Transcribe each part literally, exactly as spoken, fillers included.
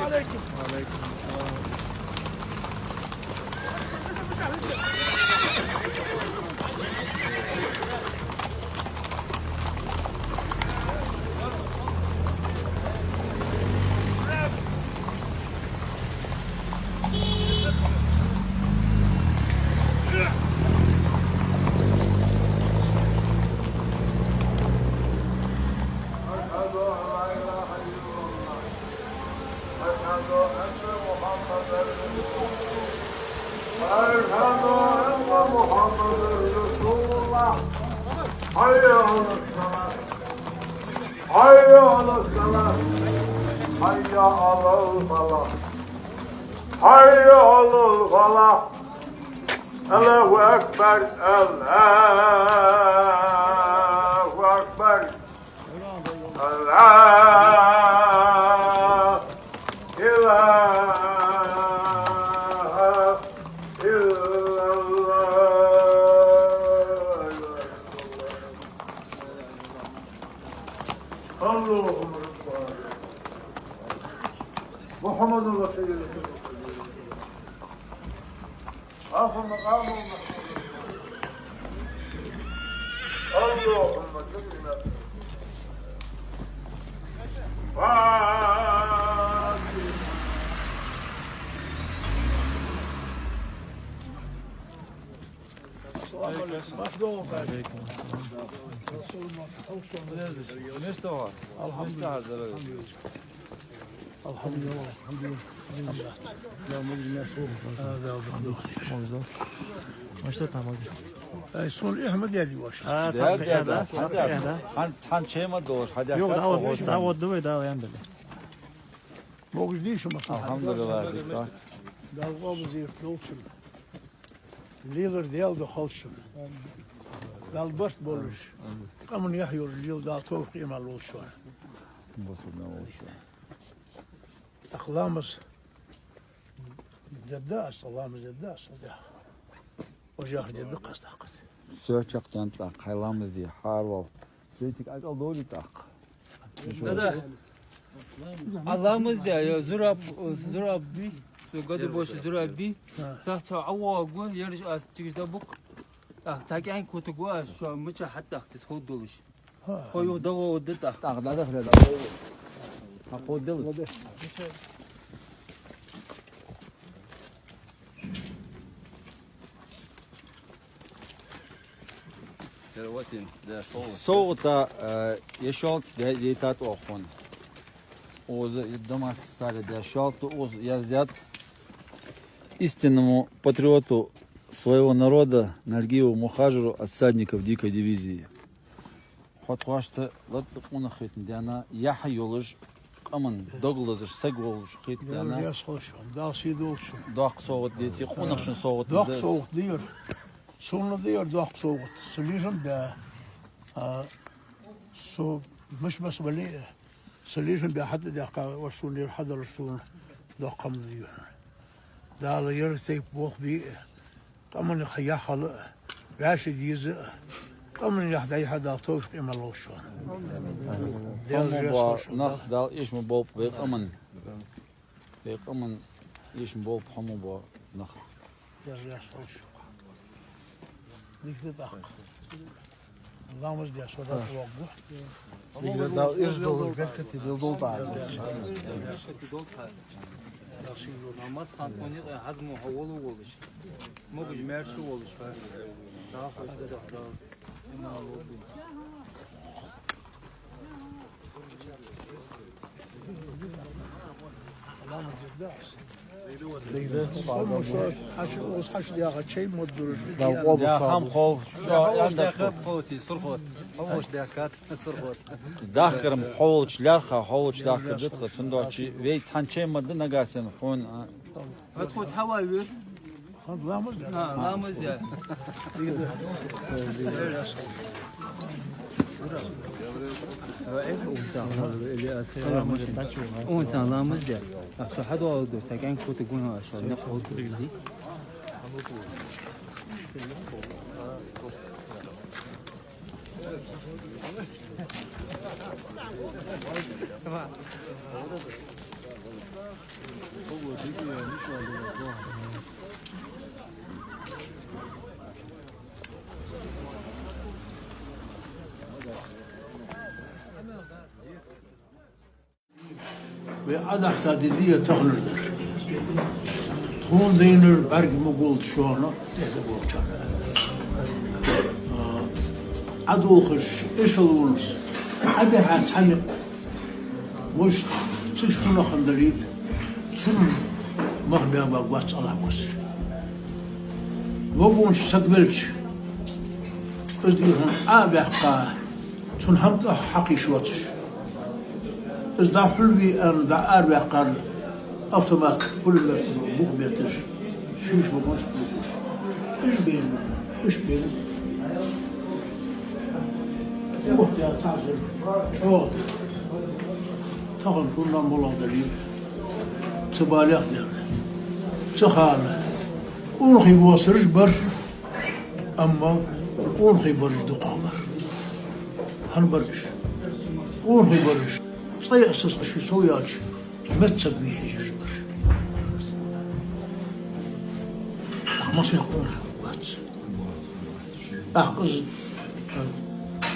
عليكم. وعليكم السلام. أشهد أن لا إله إلا الله. أشهد أن محمدا رسول الله. أشهد أن محمدا رسول الله. حي على الصلاة. حي على الصلاة. حي على الفلاح. حي على الفلاح. الله أكبر. الله أكبر. لا إله إلا الله. اللهم صل على محمد رسول الله. آخر مقام محمود. اللهم صل على فاتحة. السلام عليكم. Maşallah. Aleyküm selam. Место. Алхамдулиллах. Алхамдулиллах. Алхамдулиллах. Алхамдулиллах. Я, мы не слушаем. А, да, да, да. Можно? Ну что там, Ольга? Ай, сон Ахмад я диваш. А, да, да, да. Хьан, хьан чай ма долаш, хьадя. Йо, да, вот, да, вот, давай, давай, Андрей. Могаш дийша ма. Алхамдулиллах. Дала къоабал дойла шун. Лелар Даьла духьал шун. Дала барт болаш. Къаман яхь йолаш лела Дала товфикъ, иман лолда шоана. Бусалба волча. ТӀаккха ламаз дергда аз, ламаз дергда аз, да. Ожахар дергда аз тӀаккха. Всё, чакхдаьннад тӀаккха, хьай ламаз де, хьарвал. Вай цига акӀал довлий тӀаккха? Да, да. А ламаз де, я Зураб, Зураб бий, цу гада боша Зураб бий. Цхьа цхьа Ӏавоагу, ераш аз цига дӀабукх. ТӀаккха цхьа кӀаьнк кутаргва аз, шо мича хьатӀахьа тиз ховдолаш. Хой юха дагӀо удда тӀаккха. ТӀаккха дӀадахале, дӀадахале. Хьакховдадел. СовгӀата, э, ер шолта дайтад оаха хьона. Укхаза Дамаскас тӀара даь шолта, укхаза яздаьд: истинному патриоту своего народа Нальгиеву Мухажиру от всадников дикой дивизии. Хьо тхоашта латта къонах хеташ даьнна, яхь йолаш, къаман дог лазаш саг волаш хеташ даьнна. Дала сий долда шун. Доккха совгӀат деций, къонах шун совгӀат да. Доккха совгӀат да ер. Сона да ер доккха совгӀат. Со лийжам баь, а, со мишта баьс вале а, со лийжам баь хьатӀадехка, вар сона ер хьадалар сона доккха хӀама да ер. Дала ер тайпа болх бе а, къаман яхь хила а, вӀаши деза а, къаман яхь дӀайихьа Дала товфикъ, иман лолда шоана. Дала хӀама боа нах Дала эшам болба вай къаман. Вай къаман эшам болба хӀама боа нах. Дала раьза хилва шоана. Дика да тӀаккха. Ламаз де, со дӀавоагӀа. Дика да, Дала ираз долаш, беркате долда. Намаз хинна тхона юкъе хьазмо хьо вола волаш. Могаш-маьрша волаш. Дала хьо садах, Дала. Хьаша, укхаза хьаша дегӀа чай ма дураш. Я хам хов, чо, я даккхар. Ховти, сурхот. Ховш даккхар, сурхот. Дахкарам хьо волча лаьрхӀа, хьо волча дахкар да тха, цудухьа вай цхьан чай ма да нагахьа санна хьона, а. Хьо тхо цхьа вай вир? Ламаз де. А, ламаз де. Унца ламаз де. А, со хьадоагӀа ду, цхьа кӀаьнк кутаргва хьона, а, со никъ хӀалда ди. Вай Ӏодахьийта ди дӀа ца хилар дар. Тхона дайнар бӀарг ма гулда шоана, тӀехьа болчарна. Ӏодолхаш эшелонаш Ӏобихьа цхьа никъ, вож цига фуннагӀа хинна дале а, цунна мах баьб гӀоз Аллахӏ воацаш. Вагонаш саг велча, из дийхьа Ӏо а баьккха, цун хӀама тӀа хьакхийша воацаш. Из дӀа хьулве аьнна, дӀа араваьккхар автомат, пулемет бух бетташ, шийша вагонаш бухаш. Уж бена, уж бена. Охьа цхьа чӀоагӀа. Тахан фуннагӀа молагӀа дале а, цу балех дер. Цу хана къонахий воацараш бар. Амма къонахий бараш дукхагӀа бар. ХӀана бар уж? Къонахий бараш цӀай а саца ший сов яьлча, меца саг ве хьежараш бар. Масех къонахий вац. ТӀаккха из,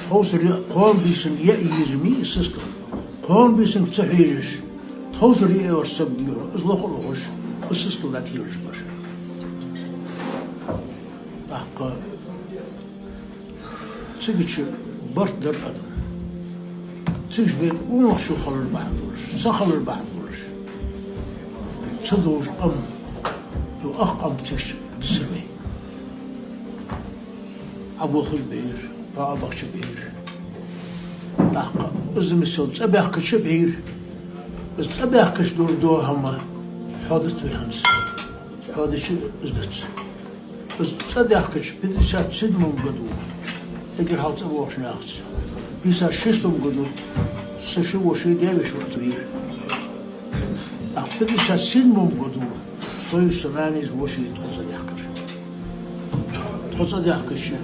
тховсара кхоана бийсан яа еза ма йий из сискал. Кхоана бийсан ца хьежаш, тховсара яа йоаца саг дийхьа, из лоха а лохаш, из сискал дӀателаш бар. ТӀаккха цигача барт дар адам. Цигача вай къонахчо хилар бахьан долаш, са хилар бахьан долаш. Ца довш къам, цу ах къам цигача дисар вай. Ӏобохаш бер, Ӏо а бахча бер. ТӀаккха из мисал цӀабаьхкача бер. Из цӀабаьхкача долаш дола хӀама хьоадац вай хӀанз. Хьоадича из дац. Из цӀадаьхкача пятьдесят седьмом году, эггара хьалха цӀавоагӀача нахаца, пятьдесят шестом году са ши воша даь-веший вац вера. ТӀаккха пятьдесят седьмом году сой, са нанас воша тхо цӀадаьхкар. Тхо цӀадаьхкача,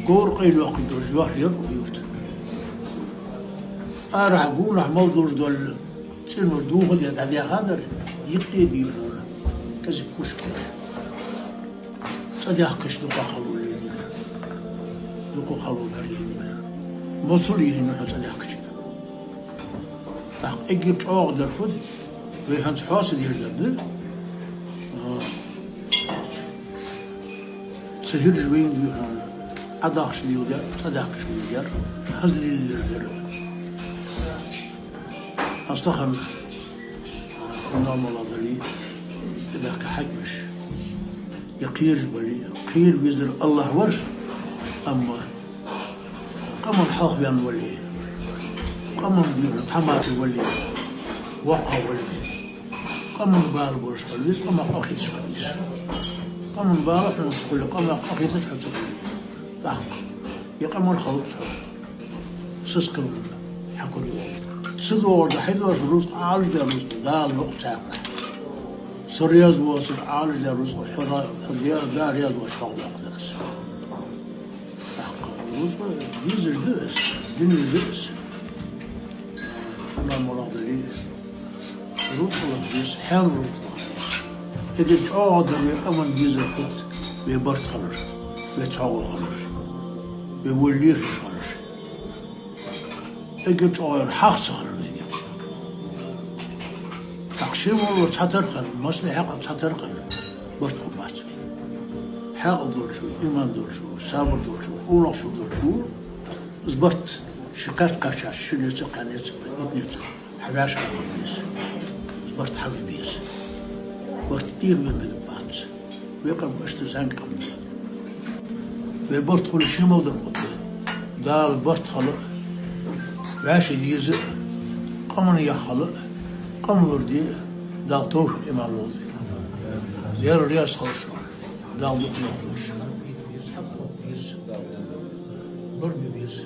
говр къайлаяккха долаш йоархӀ яр укх юрта. Арахьа гонахьа мел долаш дола цӀенор духьал дӀадаьха дар, юкъе дийшар, кӀезига кушка яр. ЦӀадаьхкача дукха хало лийннай. Дукха хало дар лийннай. Моцал йийнай хьо цӀадаьхкача. ТӀаккха эггара чӀоагӀа дар фуд, вай хӀанз хьоаца дийр дар да. Цу хӀирашта вайна дийхьа, Ӏодахача леладаьр, цӀадаьхкача леладаьр, хӀанз лелаеш дар. ХӀанз тахан, хӀана мала дале, тӀабаьхка хьакимаш, е кхераш бале, кхера везар Аллахӏ вар, амма къаман хьалхаваьнна вале, къаман дийхьа тхьамада вале, воккхагӀа вале, къаман бала болаш хила веза, къамах къахеташ хила веза. Къаман бала хьона ца хуле, къамах къахеташ хьо ца хуле. ТӀаккха е къаман халкъ цо сискал хьакурйоал. Ца доагӀар да хьайна доагӀаш рузкъа, Ӏалашдаь рузкъа Дала йоаккх царна. Со раьза воацар, Ӏалашдаь рузкъа хьона, хьо Дала раьза воацаш хьох доаккх аз. ТӀаккха рузкъа дезаш да из, дина да из. ХӀана мала дале, рузкъа лаха деза, хьаьна рузкъа лаха деза. Эггара чӀоагӀа дар вай къаман дезар фуд, вай барт хилар, вай цхьоагӀо хилар, вай вола лерхӀаш хилар. Эггара чӀоагӀа яр хьагӀ ца хилар вайна. ТӀаккха ший вола цхьатарра хилар, массане хьаькъал цхьатарра хилар, барт хургбац вай. Хьаькъал долчо, иман долчо, сабар долчо, къонахчо долчо, из барт ший кхаьчача, ши неца, кхаь неца, итт неца хьавӀашагӀкхийтта беза. Барт хьаве беза. Барт ийрве мегаш бац. Вай къам иштта зӀамига къам да. Вай барт хуле ший мел дар хургда. Дала барт хила а, вӀаший деза а, къаман яхь хила а, къам лораде а, Дала товфикъ, иман лолда. Дала раьза хилва шоана. Дала дукха лорадолда шо. Лораде беза.